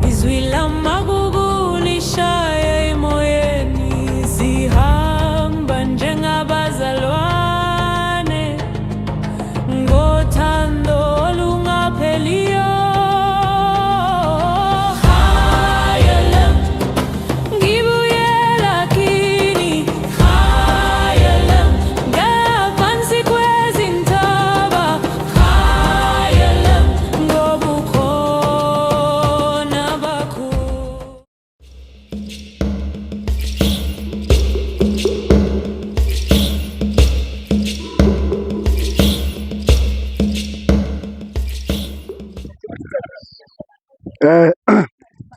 Izwi lamagugu lishaya emoyeni, sihamba njengabazalwane ngothando olungapheliyo. Khaya lami, ngibuyela kini. Khaya lami, ngaphansi kwezintaba. Khaya lami, ngobukhona bakho.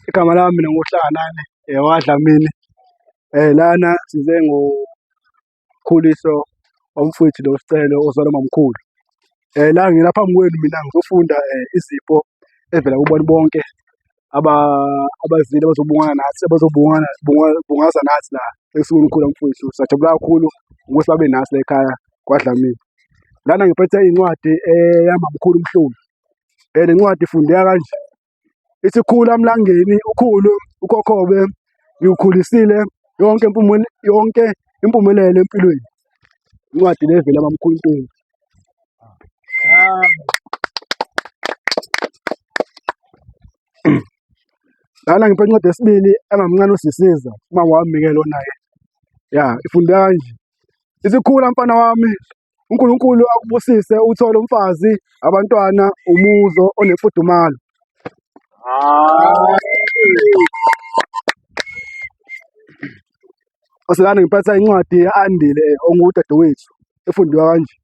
Igama lami mina nguHlanganani waDlamini. Lana size ngokhuliso womfowethu lo Sicelo ozalwa umamkhulu. La ngila phambi kwenu mina ngizofunda izipho evela kubona bonke abazile abazobungana nathi abazobungana bungaza nathi la esukwini olukhulu mfowethu. Siyajabula kakhulu ukuthi babe nathi la ekhaya kwaDlamini. Lana ngiphethe incwadi eyamamkhulu uMhloli. Le ncwadi ifundeka kanje. Ithi khula Mlangeni ukhulu ukhokhobe ngikukhulisile yonke impumelelo yonke impumelelo empilweni. Incwadi le evela mamkhulu Ntuli. Lana ngiphethe incwadi yesibili engamncane usisiza uma wami-ke lona-ke. Ya ifundeka kanje. Ithi khula mfana wami uNkulunkulu akubusise uthole umfazi, abantwana, umuzo onemfudumalo. Oselana ngiphatha incwadi ye-Andile ongudadewethu efundiwa kanje.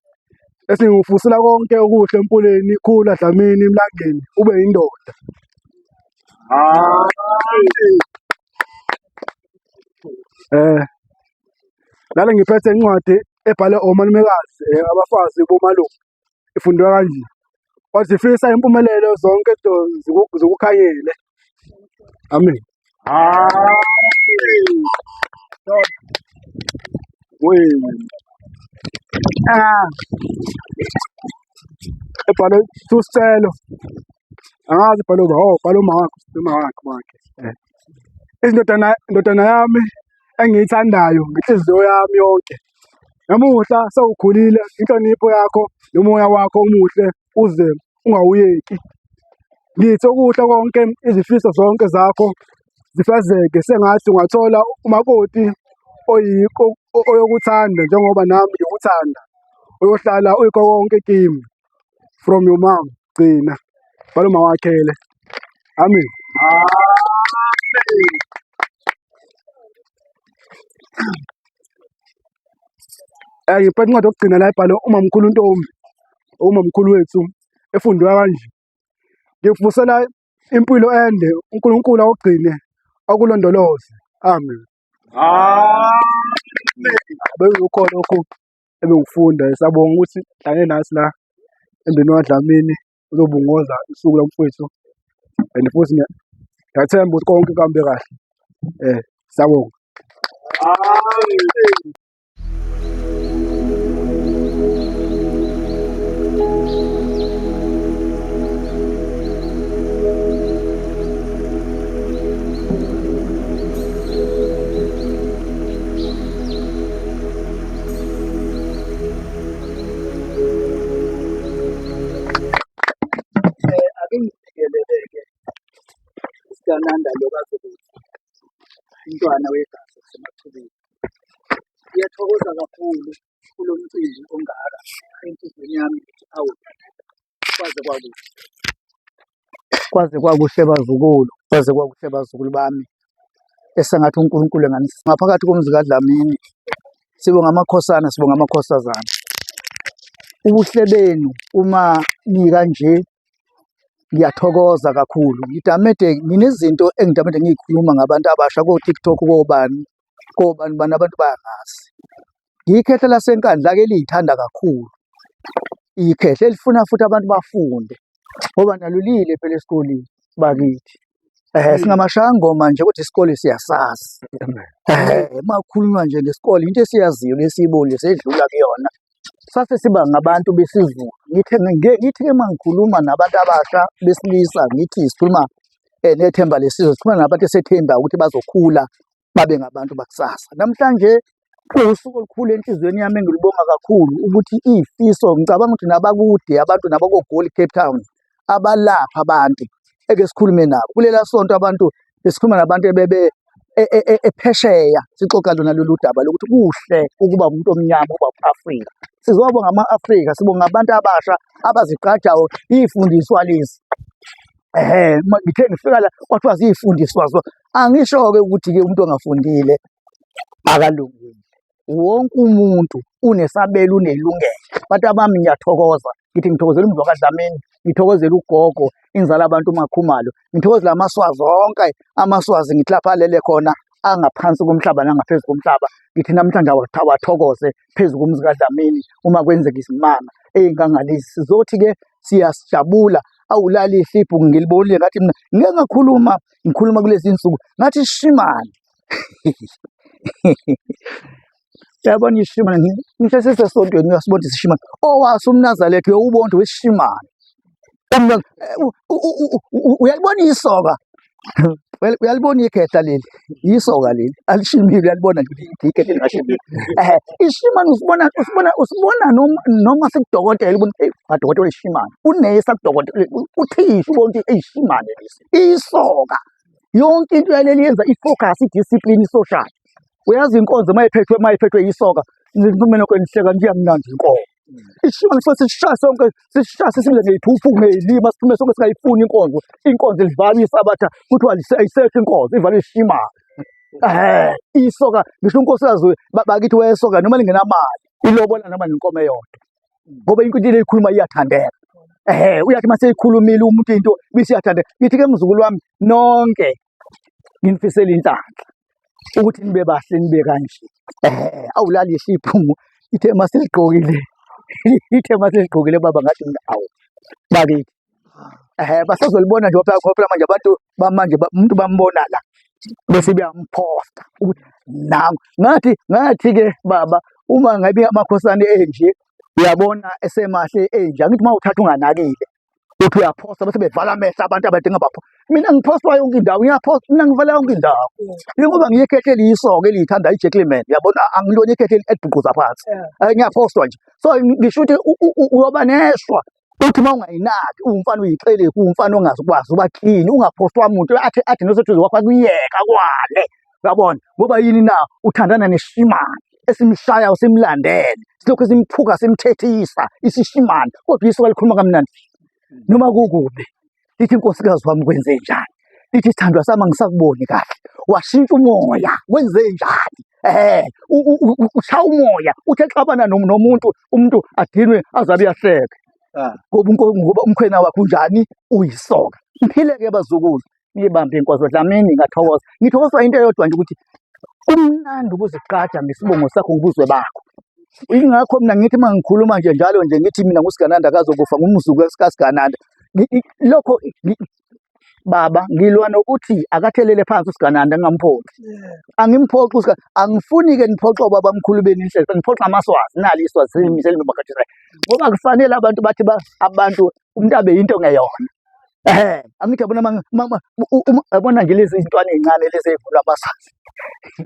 Esingikufusela konke okuhle empuleni, khula Dlamini Mlangeni ube yindoda. Eh lana ngiphethe incwadi ebhalwe omalumekazi abafazi bomalume ifundwa kanje. Wathi fisa impumelelo zonke izinto zikukhanyele. Amen. Ah. Ebhalwe Thusicelo. Angazi ibhalwe uba, oh, bhalwe uma wakhe, uma wakhe, wakhe. Eh. Indodana indodana yami engiyithandayo ngenhliziyo yami yonke. Namuhla sewukhulile, inhlonipho yakho nomoya wakho omuhle uze ungawuyeki. Ngithi okuhle konke izifiso zonke zakho zifezeke sengathi ungathola umakoti oyiko oyokuthanda njengoba nami ngikuthanda. Uyohlala uyikho konke kimi. From your mom, Gcina. Balo mawakhele. Amen. Amen. Ngiphethe incwadi yokugcina la ebhalwe umamkhulu Ntombi, umamkhulu wethu efundwa kanje. Ngikufusela impilo ende, uNkulunkulu awugcine akulondoloze. Amen. Amen. Bekuyikho lokhu ebengikufunda. Siyabonga ukuthi hlangene nathi la emndeni waDlamini uzobungoza usuku lomfowethu and futhi ngiyathemba ukuthi konke kuhambe kahle. Siyabonga. Ake ngibingelele-ke uSigananda lo kaZokuthi, umntwana wegazi laseMachubeni. Ngiyathokoza kakhulu kulo mcimbi ongaka enhliziyweni yami ngithi awu kwaze kwakuhle. Kwaze kwakuhle bazukulu, kwaze kwakuhle bazukulu bami. Esengathi uNkulunkulu enganisiza. Ngaphakathi komzi kaDlamini sibonga amakhosana, sibonga amakhosazana. Ubuhle benu uma nikanje ngiyathokoza kakhulu. Ngidamede nginezinto engidamede ngiyikhuluma ngabantu abasha ko-TikTok kobani kobani bani abantu bayangazi. Ngiyikhehla laseNkandla-ke eliyithanda kakhulu ikhehla elifuna futhi abantu bafunde ngoba nalo liyile phela esikoleni bakithi. Singamashayangoma nje kodwa isikole siyasazi. Uma kukhulunywa nje ngesikole into esiyaziyo lesiyibonile sedlula kuyona. Sase siba ngabantu besiZulu. Ngithe ngithi-ke uma ngikhuluma nabantu abasha besilisa ngithi sikhuluma nethemba lesizwe, sikhuluma nabantu esethemba ukuthi bazokhula babe ngabantu bakusasa. Namhlanje kuwusuku olukhulu enhliziyweni yami engilubonga kakhulu ukuthi iy'fiso ngicabanga ukuthi nabakude abantu nabakoGoli, Cape Town abalapha abantu eke sikhulume nabo. Kulela sonto abantu besikhuluma nabantu ebebe ephesheya sixoxa lona lolu daba lokuthi kuhle ukuba umuntu omnyama ukuba um-Afrika. Sizobonga ama-Afrika, sibonga abantu abasha abazigqajayo iy'fundiswa lezi. Ehhe, ngithe ngifika la kwathiwa ziy'fundiswa zo. Angisho-ke ukuthi-ke umuntu ongafundile akalungile. Wonke umuntu unesabelo, unelungelo. Bantu abami ngiyathokoza, ngithi ngithokozela umuzi wakaDlamini, ngithokozela ugogo, inzala abantu uMakhumalo, ngithokozela amaSwazi onke, amaSwazi ngithi lapha alele khona angaphansi komhlaba nangaphezu komhlaba, ngithi namhlanje awathokoze phezu komuzi kaDlamini uma kwenzeka izimanga ey'ngangalezi. Sizothi-ke siyasijabula, awulali ibhuku ngilibonile ngathi mina ngike ngakhuluma ngikhuluma kulezi nsuku ngathi shimane Uyabona ishimane ngisho sisesontweni uyasibona isishimane owaso umnazaretha uyawubona ukuthi wesishimane uyalibona isoka uyalibona ikhehla leli isoka leli alishimile uyalibona nje ukuthi ikhehla elingashimile eh ishimane usibona usibona usibona noma noma sikudokotela ubona hey adokotela ishimane unesa kudokotela uthisha ubona ukuthi eyishimane lesi isoka yonke into yaleli yenza i-focus i-discipline i-social uyazi inkonzo uma iphethwe uma iphethwe yisoka niphume nokho nihleka nje iyamnandi inkonzo ishimane futhi sisishaya sonke sisishaya sisibize ngey'phuphu ngey'lima siphume sonke singayifuni inkonzo inkonzo livalwa isabatha kuthiwa ayisekho inkonzo ivalwa ishimane ehe isoka ngisho unkosikazi bakithi wesoka noma lingenamali ilobola noma ngenkomo eyodwa ngoba into into eyikhuluma iyathandeka ehe uyathi uma seyikhulumile umuntu into bese iyathandeka ngithi ke mzukulu wami nonke nginifisela inhlanhla ukuthi nibe bahle nibe kanje ehe awulali iphungu ithe maseligqokile ithe maseligqokile baba ngathi mina awu bakithi ehe basazolibona nje phela ngoba phela manje abantu bamanje umuntu bambona la bese beyamphosta ukuthi nangu ngathi ngathi-ke baba uma ngabe amakhosana enje uyabona esemahle enje angithi uma uthatha unganakile uthi uyaphosta bese bevala amehlo abantu abadinga bapho mina ngiphostwa yonke indawo ngiyaphosta mina ngivala yonke indawo njengoba ngiyikhethe eliyisoka eliyithanda i-gentleman uyabona angilona ikhethe elibhuquza phansi ngiyaphostwa nje so ngisho ukuthi uyoba neshwa uthi uma ungayinaki uwumfana uyixeleku uwumfana ongazikwazi uba clean ungaphostwa muntu athi athi noseduze kwakho akuyeka kwale uyabona ngoba yini na uthandana neshimane esimshayayo simlandele silokhu simthuka simthethisa isishimane kodwa isuka likhuluma kamnandi noma kukubi lithi inkosikazi wami kwenze njani lithi sithandwa sami angisakuboni kahle washintsha umoya kwenze njani eh ushaya umoya uthi exabana nomuntu umuntu adinwe azabe uyahleka ah. ngoba ngoba umkhwena wakhe unjani uyisoka ngiphile-ke bazukulu ngibambe inkozo Dlamini ngathokoza ngithokozwa into eyodwa nje ukuthi kumnandi ukuzigqaja ngesibongo sakho ngobuzwe bakho ingakho mina ngithi uma ngikhuluma nje njalo nje ngithi mina ngusigananda kazokufa ngumzukulu kaSigananda lokho baba ngilwa nokuthi akathelele phansi uSigananda ngingamphoxi angimphoxi uSigananda angifuni-ke niphoxe obaba mkhulu beni inhlelo ngiphoxa amaswazi nali iswazi selimimakhathisa ngoba kufanele abantu bathi abantu umuntu abe yinto ngeyona Eh, angithi yabona mama yabona nje lezi zintwana ey'ncane lezi ey'vunulwa amaswazi.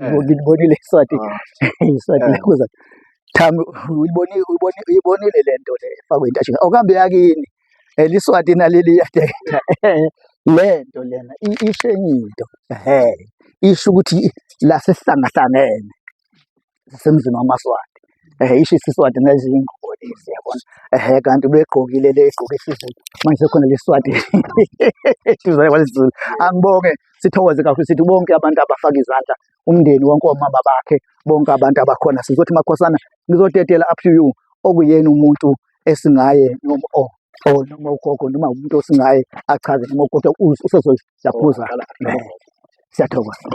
Eh. Ngilibonile iswati. Ah. Iswati eh. lekuza. Thami uyibonile uyibonile uyibonile le nto le efakwe intashini. Awukambe yakini. Eh liswati naleli yadeketha. Le nto lena isho enye into. Ehhe. Isho ukuthi la sesihlangahlangene. Sisemzini wamaSwati. Ehhe isho isiSwati nezingubo lezi yabona. Ehhe kanti ubegqokile le egqoke isiZulu. Manje sekhona leSwati eduzane kwalesiZulu. Angibonge sithokoze kakhulu sithi bonke abantu abafaka izandla umndeni wonke omama bakhe bonke abantu abakhona sizothi makhosana ngizodedela up to you okuyena umuntu esingaye noma oh oh noma ugogo noma umuntu osingaye achaze noma ugogo usezoyakhuza siyathokoza.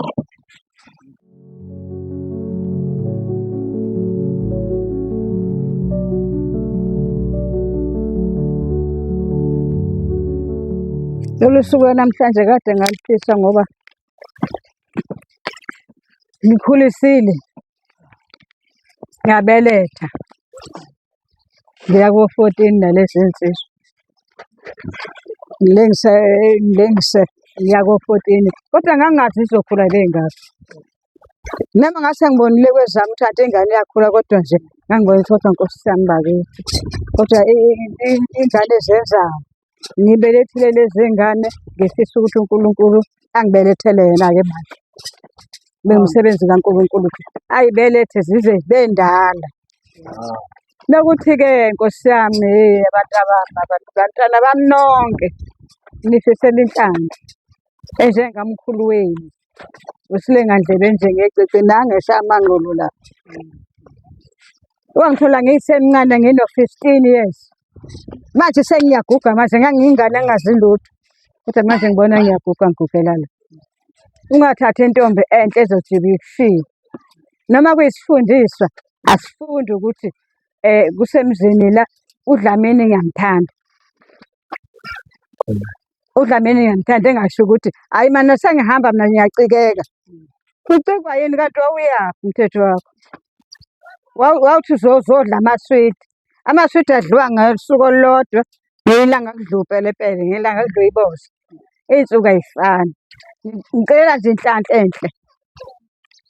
Lolu suku namhlanje kade ngalifisa ngoba ngikhulisile ngabeletha. Ngiya ko-14 nalezi nsizwa. Ngilengise ngilengise ngiya ko-14 kodwa ngangingazi izokhula le ngaka. Noma ngase ngibonile kwezami ukuthi kanti ingane iyakhula kodwa nje ngangibona ukuthi kodwa Nkosi yami bakithi. Kodwa ingane ezenzayo. Ngibelethile lezi ngane ngifisa ukuthi uNkulunkulu angibelethele yena-ke manje. Kube umsebenzi kaNkulunkulu ukuthi ayibelethe zize zibe ndala. Nokuthi-ke Nkosi yami, hheyi abantu abami, abantu bantwana bami nonke, nginifisela inhlanhla enjengamkhulu wenu. Usilengandlebe nje ngecici nange eshaya amangqolo la. Wangithola ngisemncane ngino-15 years. Manje sengiyaguga manje ngangiyingane engazi lutho. Kodwa manje ngibona ngiyaguga ngigugela la. Ungathathi intombi enhle ezojika ikushiye. Noma kuyisifundiswa asifundi ukuthi um kusemzini la uDlamini ngiyamthanda. UDlamini ngiyamthanda engasho ukuthi hhayi mana sengihamba mina ngiyacikeka. Ucikwa yini kanti wawuyaphi umthetho wakho? Wawuthi uzodla amaswidi. Amaswidi adliwa ngosuku olulodwa, ngelinye ilanga kudliwe upelepele, ngelinye ilanga kudliwe iboza. Iy'nsuku ay'fani. Ngicela nje inhlanhla enhle.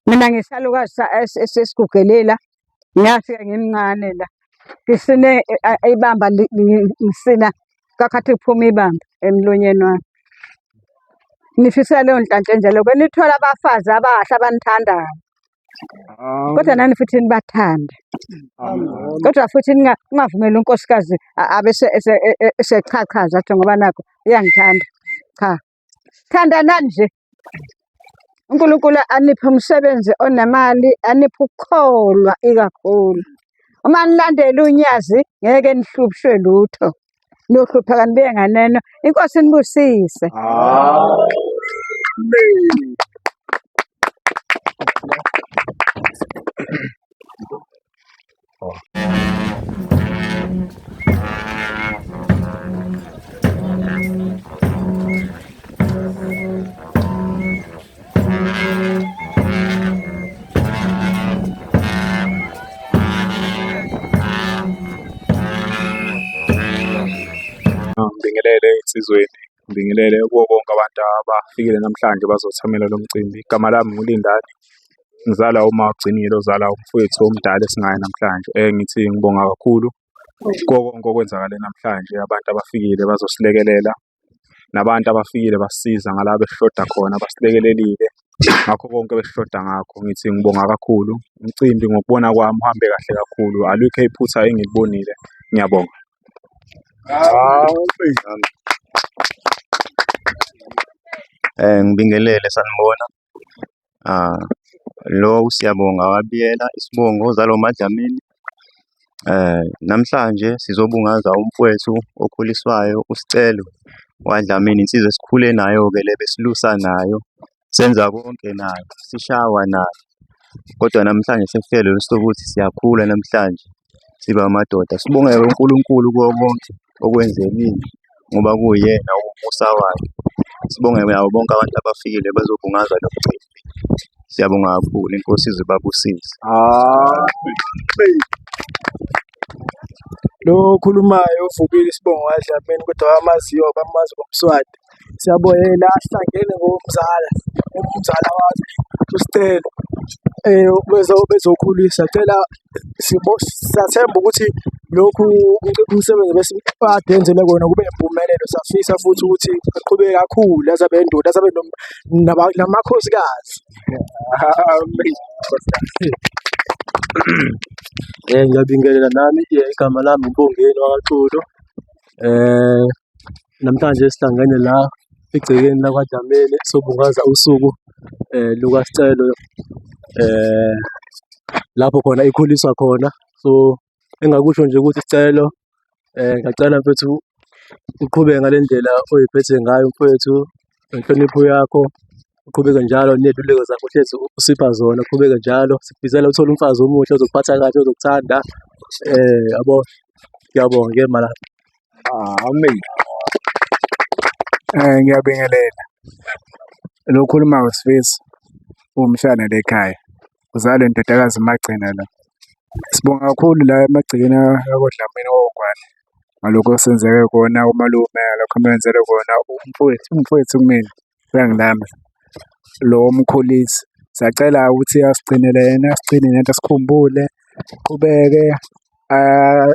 Mina ngiyisalukazi esigugele la, ngafika ngimncane la. Ngisine ibamba ngisina kwakhathi kuphuma ibamba emlonyeni wami. Ngifisela leyo nhlanhla enjalo ke nithole abafazi abahle abanithandayo. Kodwa nani futhi nibathande. Kodwa futhi ningavumeli unkosikazi abe esechachaza athi ngoba nakho uyangithanda. Cha. Thandanani nje. uNkulunkulu aniphe umsebenzi onemali, aniphe ukukholwa ikakhulu. Uma nilandela unyazi ngeke nihlushwe lutho. Niyohlupheka nibuye nganeno. Inkosi inibusise. Amen. Ngibingelele ensizweni, ngibingelele kuwo bonke abantu abafikile namhlanje bazothamela lo mcimbi. Igama lami nguLindani, ngizalwa uMagcinile ozalwa umfowethu omdala esingaye namhlanje. Ngithi ngibonga kakhulu kuko konke okwenzakale namhlanje, abantu abafikile bazosilekelela, nabantu abafikile basisiza ngala besishoda khona basilekelelile ngakho konke ebesishoda ngakho. Ngithi ngibonga kakhulu, umcimbi ngokubona kwami uhambe kahle kakhulu, alikho iphutha engilibonile. Ngiyabonga. Ngibingelele sanibona. Ah, lo uSiyabonga waBiyela isibongo ozalwa uMaDlamini. Namhlanje sizobungaza umfowethu okhuliswayo uSicelo waDlamini, insizwa esikhule nayo-ke le besilusa nayo, senza konke nayo, sishawa nayo. Kodwa namhlanje sekufike lolu suku ukuthi siyakhula namhlanje siba amadoda. Sibonge-ke uNkulunkulu kuko konke okwenzekile ngoba kuwuyena umusa wakhe. Sibonge nabo bonke abantu abafikile bezobungaza lo mcimbi. Siyabonga kakhulu, inkosi izibabusise. Lo okhulumayo uvukile isibongo kaDlamini kodwa amaziyo bamazi ngoMswati. Siyabonga sihlangene ngomzala, umzala wami uSicelo bezokhulisa. Cela siyathemba ukuthi lokhu umsebenzi besikade enzele kona kube impumelelo. Siyafisa futhi ukuthi aqhubeke kakhulu aze abe indoda, aze abe namakhosikazi. Ngiyabingelela nami igama lami uMbongeni wakaXulu. Namhlanje sihlangene la egcekeni lakwaDlamini sobungaza usuku lukaSicelo lapho khona ikhuliswa khona. So, engingakusho nje ukuthi Sicelo ngiyacela mfethu uqhubeke ngale ndlela oy'phethe ngayo mfowethu, ngenhlonipho yakho, uqhubeke njalo ney'luleko zakho ohlezi usipha zona, uqhubeke njalo. Sikufisela uthole umfazi omuhle ozokuphatha kahle, ozokuthanda, yabo. Ngiyabonga, ngiyema lapho. Amen. Ngiyabingelela. Lo okhulumayo uSifiso, uwumshana la ekhaya. Uzalwa indodakazi uMagcina lo. Sibonga kakhulu la emagcekeni akwaDlamini kwaGwala ngalokhu osenzeke kona umalume ngalokhu amenzele kona umfowethu, umfowethu kumina uyangilamba lo womkhulisa. Siyacela-ke ukuthi asigcinele yena, asigcine nathi asikhumbule, aqhubeke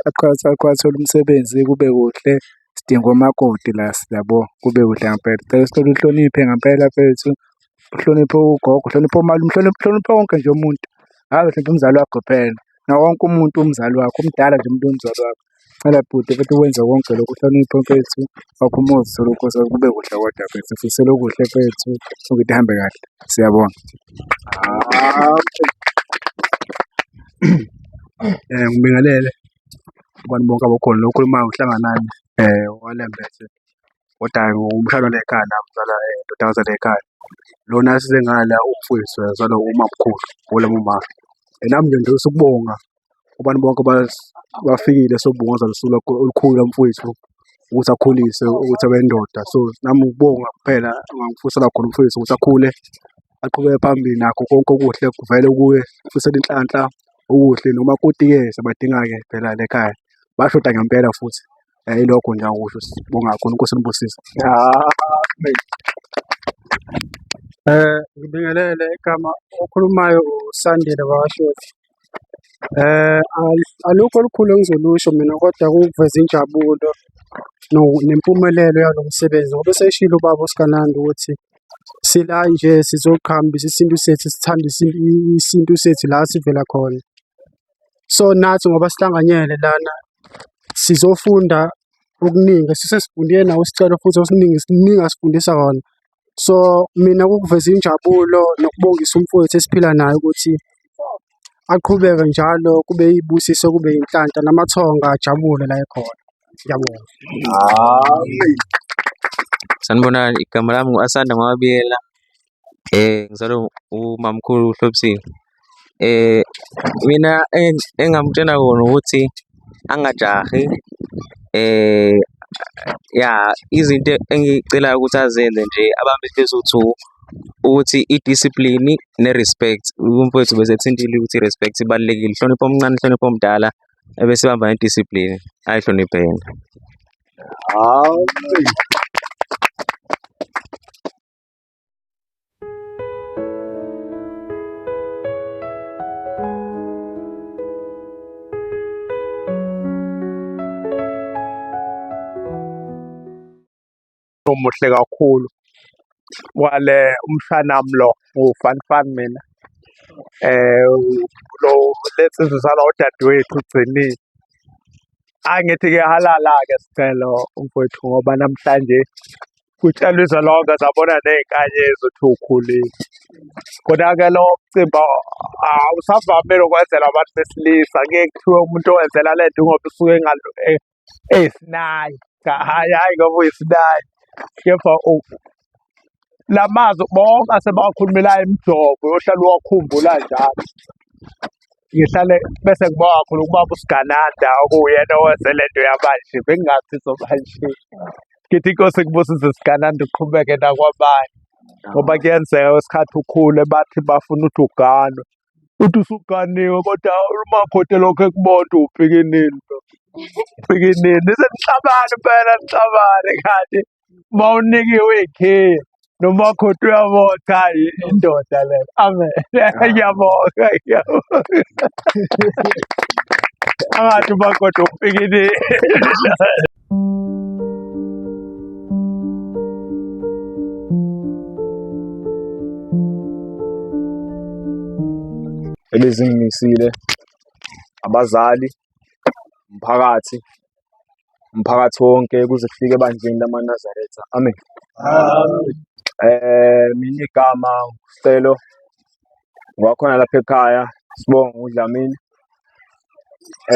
athole umsebenzi kube kuhle. Sidinga omakoti la yabo, kube kuhle ngampela. Sicela sicela uhloniphe ngampela mfethu, uhloniphe ugogo, uhloniphe omalume, uhloniphe wonke nje umuntu, hhayi uhloniphe umzali wakho kuphela, nawo wonke umuntu uwumzali wakho, umdala nje umuntu uwumzali wakho. Cela bhuti mfethu ukwenze konke lokhu uhloniphe mfethu, wakhe umuzi uthole unkosikazi kube kuhle kodwa mfethu. Ngikufisela okuhle mfethu, yonke into ihambe kahle. Siyabonga. Ngibingelele kubantu bonke abakhona lo okhulumayo uHlanganani waLembethe kodwa ngiwumshana wala ekhaya nami ngizalwa indodakazi yala ekhaya. Lona esize ngala umfowethu uzalwa umamkhulu olama uma. Nami nje ngidlulisa ukubonga kubantu bonke abafikile sobungaza lolu suku olukhulu lomfowethu ukuthi akhuliswe ukuthi abe indoda. So nami ukubonga kuphela engingakufisela khona umfowethu ukuthi akhule aqhubeke phambili nakho konke okuhle kuvele kuye. Ngimfisela inhlanhla, okuhle nomakoti-ke siyabadinga-ke phela la ekhaya, bayashoda ngempela futhi. Yilokho nje engingakusho, sibonga kakhulu inkosi inibusise. Ngibingelele igama okhulumayo uSandile wakwaHlophe. Alukho olukhulu engizolusho mina kodwa kukuveza injabulo nempumelelo yalo msebenzi ngoba eseshilo ubaba uSigananda ukuthi sila nje sizoqhakambisa isintu sethu, sithande isintu sethu la sivela khona. So, nathi ngoba sihlanganyele lana sizofunda okuningi esesifundile nawo uSicelo futhi okuningi kuningi asifundisa kona. So, mina kukuveza injabulo nokubongisa umfowethu esiphila naye ukuthi aqhubeke njalo kube yibusiso kube inhlanhla namathonga ajabule la ekhona. Ngiyabonga. Sanibonani, igama lami ngu-Asanda Ngwabiyela. Ngizalwa umamkhulu uHlobisile. Mina engingamtshela kona ukuthi angajahi ya izinto engiy'celayo ukuthi azenze nje abambe izinto eziwu-two, ukuthi i-discipline ne-respect. Umfowethu ubesethintile ukuthi i-respect ibalulekile. Hlonipha omncane, uhloniphe omdala, ebese ebamba ne-discipline, ayihloniphe yena. Omuhle kakhulu wale umshanami lo uwufanifani mina lo lensizwa izalwa udadewethu uGcinile. Angithi-ke halala-ke Sicelo mfowethu ngoba namhlanje kutshelwa izwe lonke zabona ney'nkanyezi ukuthi ukhulile. Khona-ke lo mcimbi awusavamile ukwenzela abantu besilisa, kuye kuthiwe umuntu owenzela le nto ngoba usuke eyisinayi. Cha, hhayi hhayi ngoba uyisinayi, kepha la mazwi bonke asebawakhulumela imijovo uyohlala uwakhumbula njalo. Ngihlale bese ngibonga kakhulu kubaba uSigananda okuwuyena owenze le nto yamanje bengingazi izoba nje. Ngithi inkosi ikubusise Sigananda uqhubeke nakwabanye ngoba kuyenzeka kwesikhathi ukhule bathi bafuna ukuthi uganwe uthi usuganiwe kodwa umakoti elokhu ekubona uwupikinini pikinini nize nixabane impela nixabane kanti uma unikiwe ikhiye nomakoti uyabona cha indoda le amen ngiyabonga ngiyabonga angathi umakoti upikinini. Ebezingimisile abazali, umphakathi, umphakathi wonke kuze kufike ebandleni lamaNazaretha. Amen. Mina igama Sicelo ngwakhona lapha ekhaya sibonga uDlamini.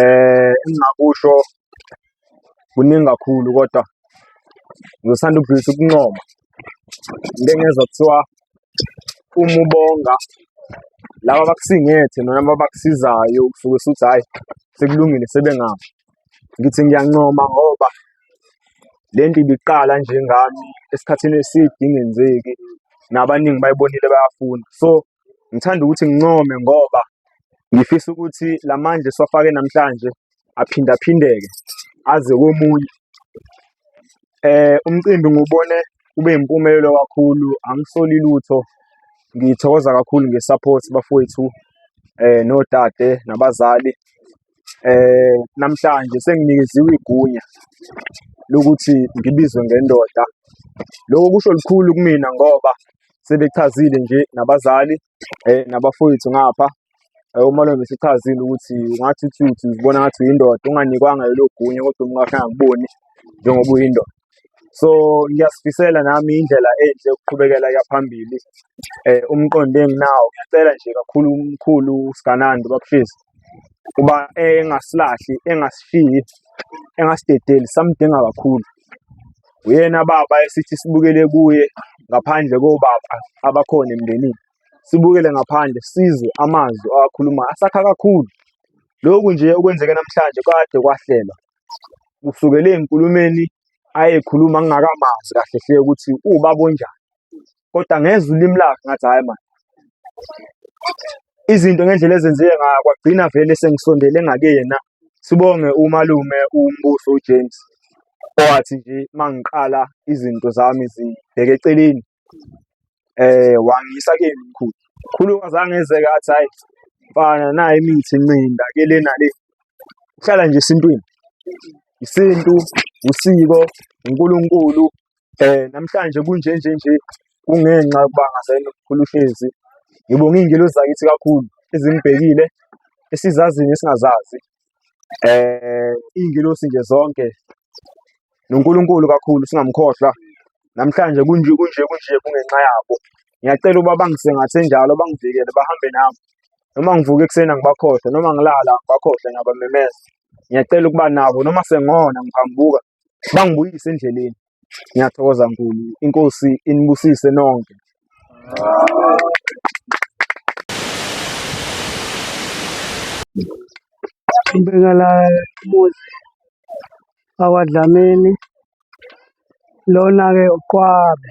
Engingakusho kuningi kakhulu kodwa ngisanda ukudlulisa ukuncoma into engezwa kuthiwa uma ubonga laba abakusingethe noma abakusizayo usuke usuthi hhayi sekulungile sebengaphi. Ngithi ngiyancoma ngoba le nto ibiqala nje ngami esikhathini eside ingenzeki nabaningi bayibonile bayafuna. So, ngithanda ukuthi ngincome ngoba Ngifisa ukuthi la mandla esiwafake namhlanje aphindaphindeke aze komunye. Umcimbi ngiwubone ube yimpumelelo kakhulu, angisoli lutho. Ngithokoza kakhulu nge-support bafowethu nodade nabazali. Namhlanje senginikeziwe igunya lokuthi ngibizwe ngendoda. Lokho kusho lukhulu kumina ngoba sebechazile nje nabazali nabafowethu ngapha. Umalume esechazile ukuthi ungathi uthi uthi uzibona ngathi uyindoda unganikwanga lelo gunya kodwa umkakho engakuboni njengoba uyindoda. So ngiyasifisela nami indlela enhle yokuqhubekela phambili. Umqondo enginawo ngiyacela nje kakhulu umkhulu uSigananda uBaba uba engasilahli, engasishiyi, engasidedeli samdinga kakhulu. Uyena baba esithi sibukele kuye ngaphandle kobaba abakhona emndenini. Sibukele ngaphandle sizwe amazwi awakhulumayo asakha kakhulu. Lokhu nje okwenzeke namhlanje kade kwahlelwa kusukela ey'nkulumeni ayekhuluma ngingakamazi kahle hle ukuthi uwubaba onjani, kodwa ngezwa ulimi lakhe ngathi hhayi mani, izinto ngendlela ezenzeke ngayo kwagcina vele sengisondele ngakuyena. Sibonge umalume uMbuso uJames owathi nje uma ngiqala izinto zami zibheke eceleni wangiyisa kuyena umkhulu. Mkhulu azange ezeke athi hhayi mfana nayi imithi ncinda ke le nale. Uhlala nje esintwini, isintu, usiko, uNkulunkulu. Namhlanje kunje nje nje kungenxa yokuba ngazani nomkhulu uShezi. Ngibonga iy'ngelosi zakithi kakhulu ezingibhekile esizaziyo nesingazazi. Iy'ngelosi nje zonke noNkulunkulu kakhulu singamkhohlwa. Namhlanje kunje kunje kunje kungenxa yabo. Ngiyacela ukuba bangisingathe njalo bangivikele bahambe nami. Noma ngivuka ekuseni angibakhohlwa, noma ngilala angibakhohlwa ngiyabamemeza. Ngiyacela ukuba nabo noma sengona ngiphambuka bangibuyise endleleni. Ngiyathokoza nkulu, inkosi inibusise nonke. Ngibingelela umuzi wakwaDlamini, lona-ke uQwabe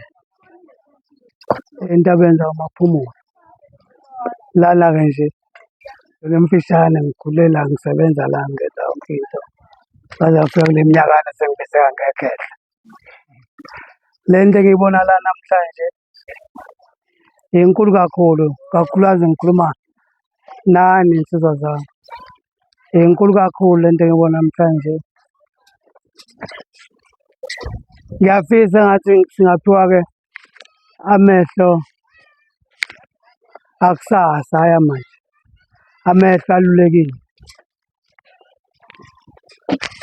entabeni zakwaMaphumulo. Lana-ke nje ngemfishane ngikhule la ngisebenza la ngenza yonke into ngaze ngafika kule minyakana sengibizeka ngekhehla. Le nto engiyibona la namhlanje inkulu kakhulu, kakhulukazi ngikhuluma nani nsizwa zami. Inkulu kakhulu le nto engiyibona namhlanje. Ngiyafisa engathi singaphiwa-ke amehlo akusasa hhayi amanje, amehlo alulekile.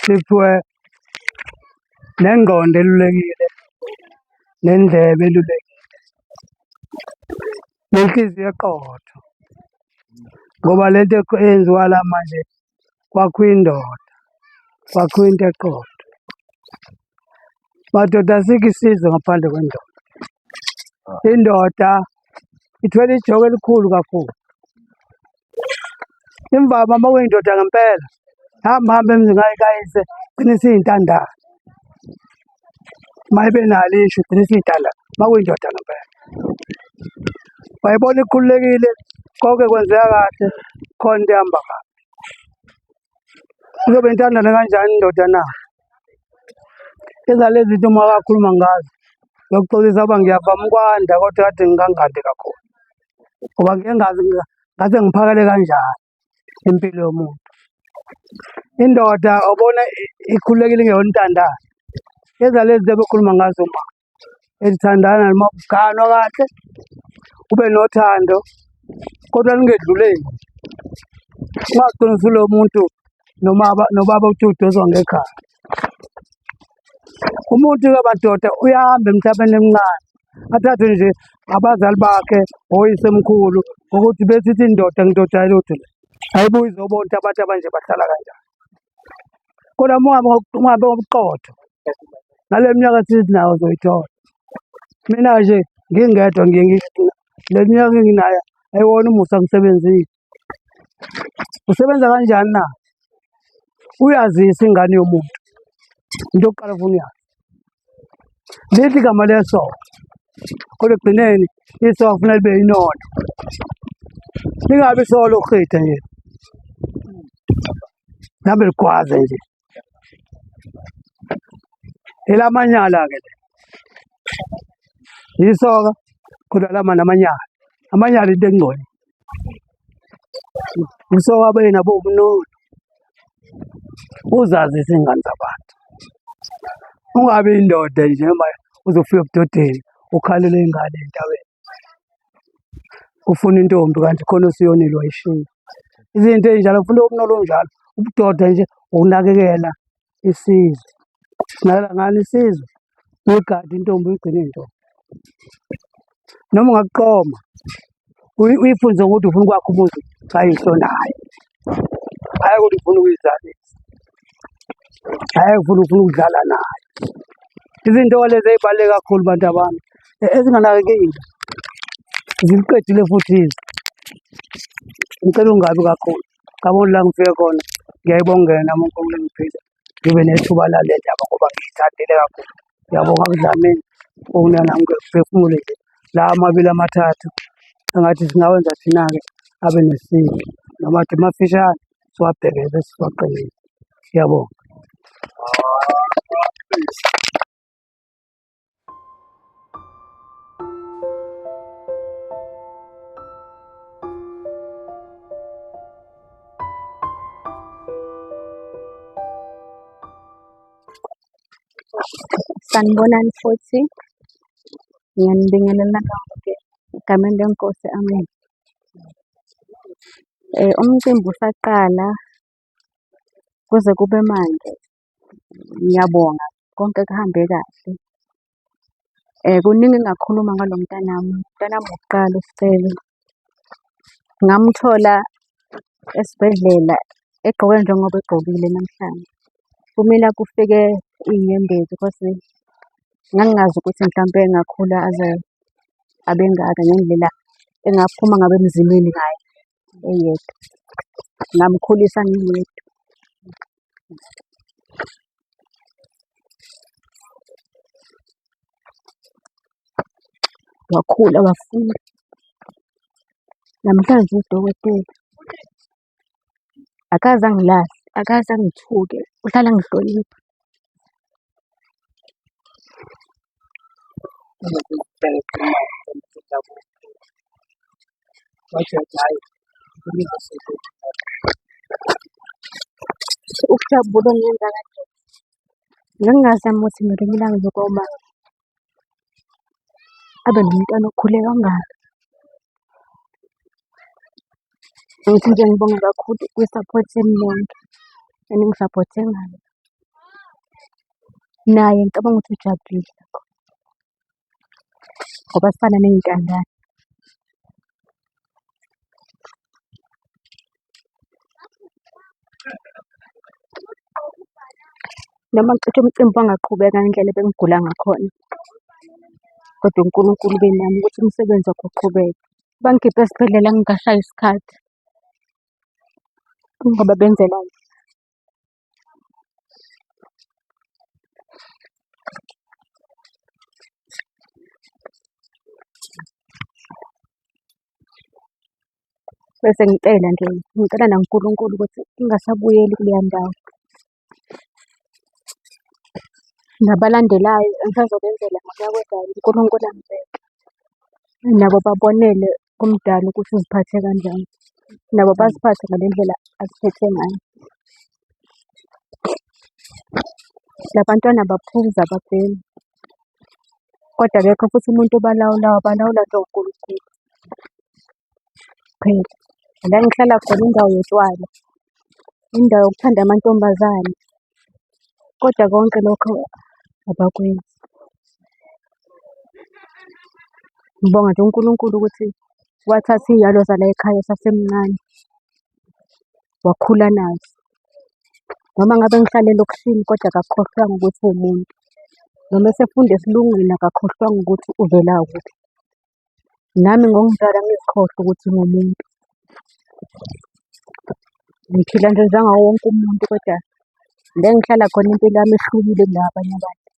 Siphiwe nengqondo elulekile, nendlebe elulekile, nenhliziyo eqotho ngoba le nto eyenziwa la manje kwakhiwa indoda, kwakhiwa into eqotho. Madoda asikho isizwe ngaphandle kwendoda. Indoda ithwele ijoko elikhulu kakhulu. Imvama uma kuyindoda ngempela, hamba hambe emzini kayise gcina isiyintandane. Uma ibe nalo isho igcina isiyintandane uma kuyindoda ngempela. Wayibona ikhululekile, konke kwenzeka kahle, khona into ehamba kabi. Izobe intandane kanjani indoda na? Izalezi zinto uma kakhuluma ngazo, ngiyoxolisa uba ngiyavama ukwanda kodwa kade ngingangandi kakhulu ngoba ngike ngazi ngase ngiphakele kanjani impilo yomuntu. Indoda obona ikhululekile ingeyona intandane. Ezalezi zinto ebekhuluma ngazo uma ezithandana noma kuganwa kahle ube nothando kodwa lingedluleli ungagcini usulo muntu noma nobaba uthi udoswa ngekhaya umuntu-ke madoda uyahamba emhlabeni emncane athathwe nje abazali bakhe oyisemkhulu ukuthi besithi indoda ngidoda lutho le ayibuyi izobona ukuthi abantu abanje bahlala kanjani kodwa uma ungabe ngobuqotho nale minyaka sithi nayo uzoyithola mina nje ngingedwa ngiye ngisho le minyaka enginayo ayiwona umusa ngisebenzile usebenza kanjani na uyazisa ingane yomuntu into yokuqala ufuna uyazi lithi igama lesoka kodwa ekugcineni isoka kufanele libe yinono lingabi isoka lokuhitha nje. Nambe ligwaze nje. Elamanyala-ke le. Yisoka kodwa lama namanyala. Amanyala into engcole. Usoka bena bobunono. Uzazise ingane zabantu. Ungabi indoda nje noma uzofika ebudodeni ukhalele ingane entabeni. Ufuna intombi kanti khona osuyonile wayishiya. Izinto ey'njalo ufuna ubunono obunjalo. Ubudoda nje ukunakekela isizwe. Sinakekela ngani isizwe? Uyigade intombi uyigcine intombi. Noma ungakuqoma uyifunze ukuthi ufuna ukwakha umuzi kayihlo naye. Hhayi ukuthi ufuna ukuyizalisa. Hhayi ufuna ufuna ukudlala naye. Izinto lezi ey'baluleke kakhulu bantu abami ezinganakekile. Ziliqedile futhi izwe. Ngicela ungabi kakhulu. Ngabona la ngifike khona ngiyayibongela nami uNkulunkulu engiphile ngibe nethuba lale ndaba ngoba ngiyithandile kakhulu. Ngiyabonga kuDlamini ukunana nami ngiphefumule nje la amabili amathathu engathi singawenza thina-ke abe nesimo noma athi mafishane siwabheke bese siwaqinile. Ngiyabonga. Sanibonani futhi, ngiyanibingelela nonke egameni leNkosi, amen. Umcimbi usaqala kuze kube manje, ngiyabonga konke kuhambe kahle. Kuningi engingakukhuluma ngalo mntanami, umntanami wokuqala uScelo. Ngamuthola esibhedlela egqoke njengoba egqokile namhlanje. Kumina kufike iy'nyembezi cause ngangingazi ukuthi mhlampe engakhula aze abe ngaka ngendlela engaphuma ngabe emzimeni ngayo eyedwa. Ngamkhulisa ngingedwa. Wakhula wafunda. Namhlanje uwudokotela. Akaze angilahle, akaze angithuke, uhlala engihlonipha. Ukujabula okungenza kanje. Ngangingazami ukuthi ngelinye ilanga ngizokoma abe nomntwana okhule kangaka. Ngithi nje ngibonge kakhulu kwi-support yenu nonke eningisaphothe ngayo. Naye ngicabanga ukuthi ujabulile ngoba sifana ney'ntandane. Noma cishe umcimbi wangaqhubeka ngendlela ebengigula ngakhona, kodwa uNkulunkulu ubenami ukuthi umsebenzi wakhe uqhubeke. Bangikhiphe esibhedlela ngingashayi isikhathi ngoba benzela Bese ngicela nje, ngicela nakuNkulunkulu ukuthi ngingasabuyeli kuleya ndawo. Nabalandelayo engisazobenzela ngonyaka ozayo uNkulunkulu angibeke. Nabo babonele kumdali ukuthi uziphathe kanjani. Nabo baziphathe ngale ndlela aziphethe ngayo. La bantwana abaphuzi ababhemi, kodwa akekho futhi umuntu obalawulayo, balawulwa nje uNkulunkulu kuphela. La engihlala khona indawo yotshwala, indawo yokuthanda amantombazane, kodwa konke lokho abakwenzi. Ngibonga nje uNkulunkulu ukuthi wathatha iy'yalo zala ekhaya esasemncane, wakhula nazo. Noma ngabe ngihlala elokishini kodwa akakhohlwanga ukuthi uwumuntu. Noma esefunda esilungwini akakhohlwanga ukuthi uvela kuphi. Nami ngokunjalo angizikhohlwa ukuthi ngiwumuntu. Ngiphila nje njengawo wonke umuntu kodwa la engihlala khona impilo yami ihlukile kuneyabanye abantu.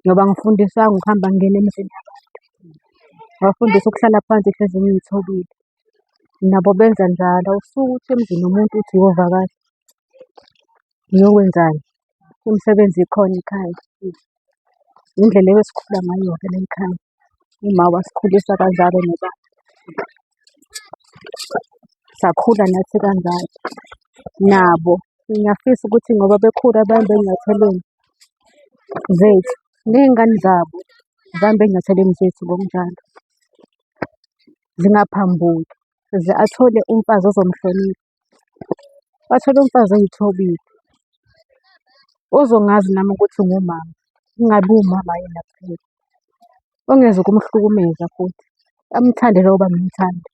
Ngoba angifundiswanga ukuhamba ngingena emizini yabantu. Ngafundiswa ukuhlala phansi hlezi ngiy'thobile. Nabo benza njalo, awusuke uthi emzini womuntu uthi uyovakasha, uyokwenzani? Imisebenzi ikhona ekhaya. Indlela ebesikhula ngayo-ke la ekhaya. Uma wasikhulisa kanjalo nobaba. Sakhula nathi kanjalo. Nabo ngiyafisa ukuthi ngoba bekhula bahambe ey'nyathelweni zethu, ney'ngane zabo zihambe ey'nyathelweni zethu ngokunjalo. Zingaphambuki, ze athole umfazi ozomhlonipha. Athole umfazi oy'thobile, ozongazi nami ukuthi ngiwumama, ngingabi wumama yena kuphela. Ongeze ukumhlukumeza futhi, amthande njengoba ngimthanda.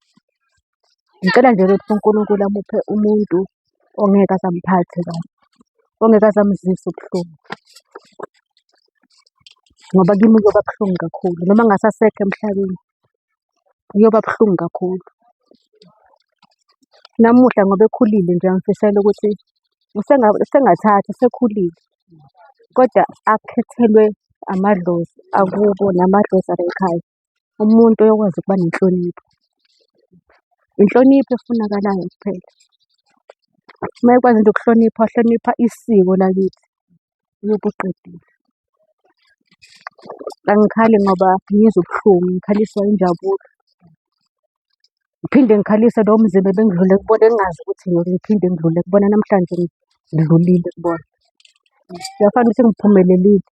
Ngicela nje ukuthi uNkulunkulu amuphe umuntu ongeke aze amphathe kabi, ongeke aze amzwise ubuhlungu. Ngoba kimi kuyoba buhlungu kakhulu noma engasasekho emhlabeni, kuyoba buhlungu kakhulu. Namuhla ngoba ekhulile nje ngimfisela ukuthi usengathatha usekhulile, kodwa akhethelwe amadlozi akubo namadlozi ala ekhaya. Umuntu oyokwazi ukuba nenhlonipho. Inhlonipho efunakalayo kuphela. Uma ekwazi nje ukuhlonipha, wahlonipha isiko lakithi, uyobe uqedile. Angikhali ngoba ngizwa ubuhlungu, ngikhaliswa injabulo. Ngiphinde ngikhalise lowo mzimba ebengidlule kubona engingazi ukuthi ngiyoke ngiphinde ngidlule kubona namhlanje ngidlulile kubona. Kuyafana ukuthi ngiphumelelile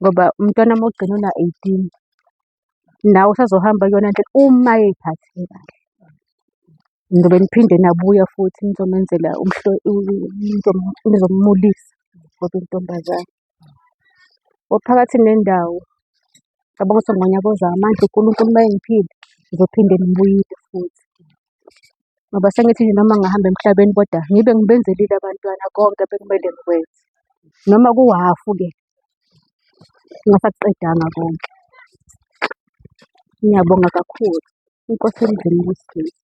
ngoba umntwana wami wokugcina una-18 nawe usazohamba kuyona ndlela uma ey'phathe kahle. Ngizobe niphinde nabuya futhi nizomenzela nizomulisa ngoba intombazane. Ophakathi nendawo ngicabanga ukuthi ngonyaka ozayo amandla uNkulunkulu uma engiphile ngizophinde ngibuyile futhi. Ngoba sengithi nje noma ngingahamba emhlabeni kodwa ngibe ngibenzelile abantwana konke ebekumele ngikwenze. Noma kuwuhhafu-ke ngingasakuqedanga konke. Ngiyabonga kakhulu. Inkosi emzini ibusise.